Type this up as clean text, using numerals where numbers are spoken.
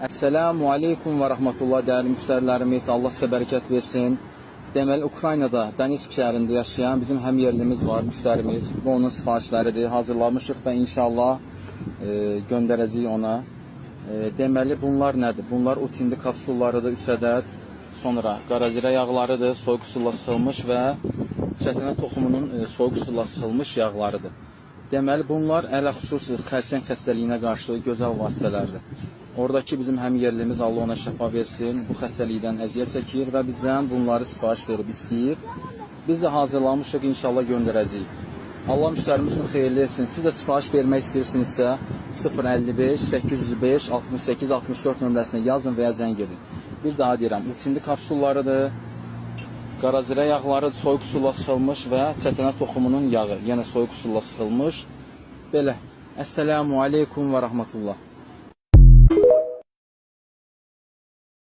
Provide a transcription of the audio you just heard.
Əssəlamu aleykum və rəhmətullah dəyərli müştərilərimiz. Allah sizə bərəkət versin. Deməli Ukraynada, Donetsk şəhərində yaşayan bizim həmyerlimiz var, müştərimiz. Bu onun sifarişləridir. Hazırlamışıq və inşallah göndərəcəyik ona. Deməli bunlar nədir? Bunlar utindi kapsullarıdır 3 ədəd. Sonra qaracirə yağlarıdır, soyuq sulla sıxılmış və çətinə toxumunun soyuq sulla sıxılmış yağlarıdır. Deməli bunlar ələxüsus xərçəng xəstəliyinə qarşı gözəl vasitələrdir. Oradakı bizim həmyerlimiz Allah ona şəfa versin, bu xəstəlikdən əziyyət çəkir və bizdən bunları sifariş verib istəyir. Biz də hazırlamışıq, inşallah göndərəcəyik. Allah müştərimiz üçün xeyirli etsin. Siz də sifariş vermək istəyirsinizsə 055 805 68 64 nömrəsinə yazın və ya zəng edin. Bir daha deyirəm, utindi kapsullarıdır, qaracirə yağları soyuq sulla sıxılmış və çətənə toxumunun yağı, yenə soyuq sulla sıxılmış. Belə. Əssəlamu aleykum və rəhmətullah.